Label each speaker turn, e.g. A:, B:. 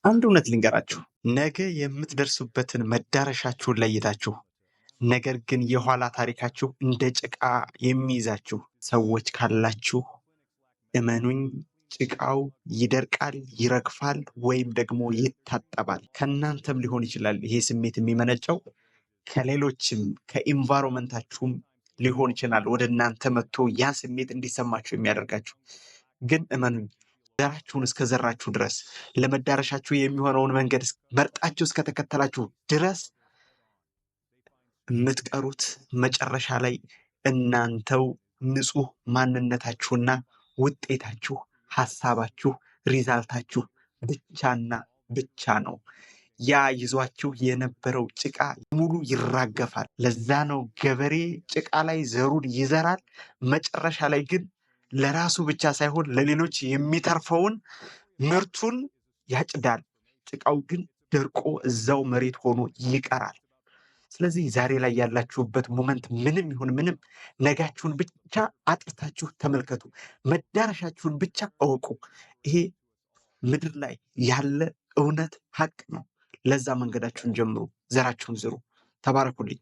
A: አንድ እውነት ልንገራችሁ፣ ነገ የምትደርሱበትን መዳረሻችሁን ለይታችሁ ነገር ግን የኋላ ታሪካችሁ እንደ ጭቃ የሚይዛችሁ ሰዎች ካላችሁ እመኑኝ ጭቃው ይደርቃል፣ ይረግፋል፣ ወይም ደግሞ ይታጠባል። ከእናንተም ሊሆን ይችላል ይሄ ስሜት የሚመነጨው፣ ከሌሎችም ከ environment ኣችሁም ሊሆን ይችላል ወደ እናንተ መጥቶ ያ ስሜት እንዲሰማችሁ የሚያደርጋችሁ። ግን እመኑኝ ዘራችሁን እስከዘራችሁ ድረስ፣ ለመዳረሻችሁ የሚሆነውን መንገድ መርጣችሁ እስከተከተላችሁ ድረስ የምትቀሩት መጨረሻ ላይ እናንተው ንጹህ ማንነታችሁና ውጤታችሁ፣ ሀሳባችሁ፣ result ኣችሁ ብቻና ብቻ ነው። ያ ይዟችሁ የነበረው ጭቃ ሙሉ ይራገፋል። ለዛ ነው ገበሬ ጭቃ ላይ ዘሩን ይዘራል። መጨረሻ ላይ ግን ለራሱ ብቻ ሳይሆን ለሌሎች የሚተርፈውን ምርቱን ያጭዳል። ጭቃው ግን ደርቆ እዛው መሬት ሆኖ ይቀራል። ስለዚህ ዛሬ ላይ ያላችሁበት moment ምንም ይሁን ምንም ነጋችሁን ብቻ አጥርታችሁ ተመልከቱ። መዳረሻችሁን ብቻ እወቁ። ይሄ ምድር ላይ ያለ እውነት ሀቅ ነው። ለዛ መንገዳችሁን ጀምሩ፣ ዘራችሁን ዝሩ። ተባረኩልኝ።